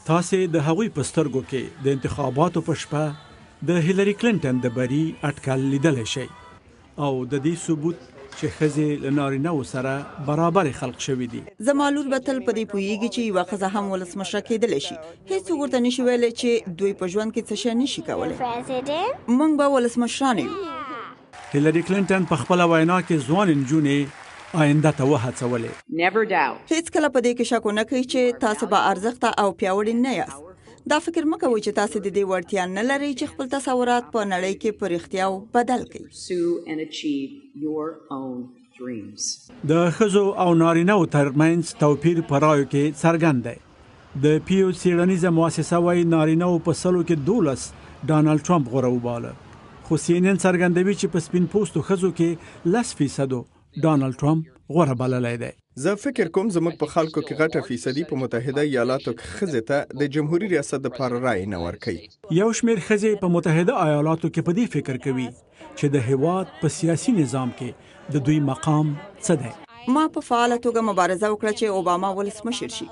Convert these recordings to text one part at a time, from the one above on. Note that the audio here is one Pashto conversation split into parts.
تاسې د هغوی په سترګو کې د انتخاباتو په شپه د هیلري کلنټن د بري اټکل لیدلی شئ او د دې ثبوت چې ښځې له نارینه وو سره برابرې خلق شوې دي. زما لور به تل په دې پوهېږي چې یوه ښځه هم ولسمشره کېدلی شي. هېڅوک ورته نه شي ویلی چې دوی په ژوند کې څه شی نه شي کولی. موږ به ولسمشرانې یو. هیلري کلنټن په خپله وینا کې ځوانې نجونې آینده ته وهڅولې. هېڅکله په دې کې شک ونه کړئ چې تاسې با ارزښته او پیاوړي نه یاست. دا فکر مه کوئ چې تاسې د دې وړتیا نه لرئ چې خپل تصورات په نړۍ کې په رښتیاو بدل کړئ. د ښځو او نارینه وو ترمنځ توپیر په رایو کې څرګند دی. د پیو څېړنیزه موسسه وايي نارینه وو په سلو کې 12 ډانلډ ټرمپ غوره وباله. خو سي ان ان څرګندوي چې په سپین پوستو ښځو کې لس فیصدو ډانلډ ټرمپ غوره بللی دی. زه فکر کوم زموږ په خلکو کې غټه فیصدي په متحده ایالاتو کې ښځې ته د جمهوري ریاست لپاره رایې نه ورکوي. یو شمېر ښځې په متحده ایالاتو کې په دې فکر کوي چې د هېواد په سیاسي نظام کې د دوی مقام څه دی. ما په فعاله توګه مبارزه وکړه چې اوباما ولسمشر شي،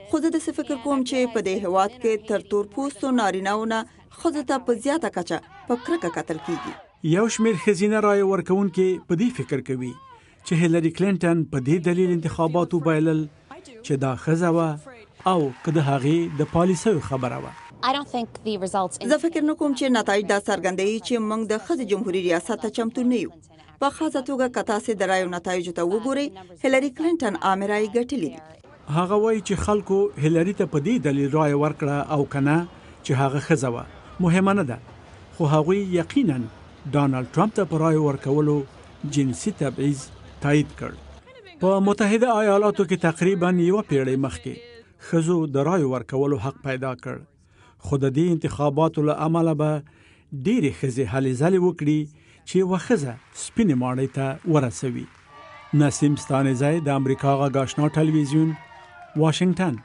خو زه داسې فکر کوم چې په دې هېواد کې تر تور پوستو نارینهوو نه ښځو ته په زیاته کچه په کرکه کتل کېږي. یو شمېر ښځینه رایه ورکوونکې په دې فکر کوي چې هیلري کلینټن په دې دلیل انتخابات وبایلل چې دا ښځه وه او که د هغې د پالیسیو خبره وه. زه فکر نه کوم چې نتایج دا څرګندوي چې موږ د ښځې جمهوري ریاست ته چمتو نه یو. په خاصه توګه که تاسې د رایو نتایجو ته وګورئ، هیلري کلینټن عامې رایې ګټلې دي. هغه وايي چې خلکو هیلري ته په دې دلیل رایه ورکړه او که نه چې هغه ښځه وه، مهمه نه ده، خو هغوی یقینا ډانلډ ټرمپ ته په رایو ورکولو جنسي تبعیض تایید کړ. په متحده ایالاتو کې تقریبا یوه پیړۍ مخکې ښځو د رایو ورکولو حق پیدا کړ، خو د دې انتخاباتو له امله به ډېرې ښځې هلې ځلې وکړي چې یوه ښځه سپینې ماڼۍ ته ورسوي. نسیم ستانیزی، د امریکا غږ آشنا ټلویزیون، واشنګټن.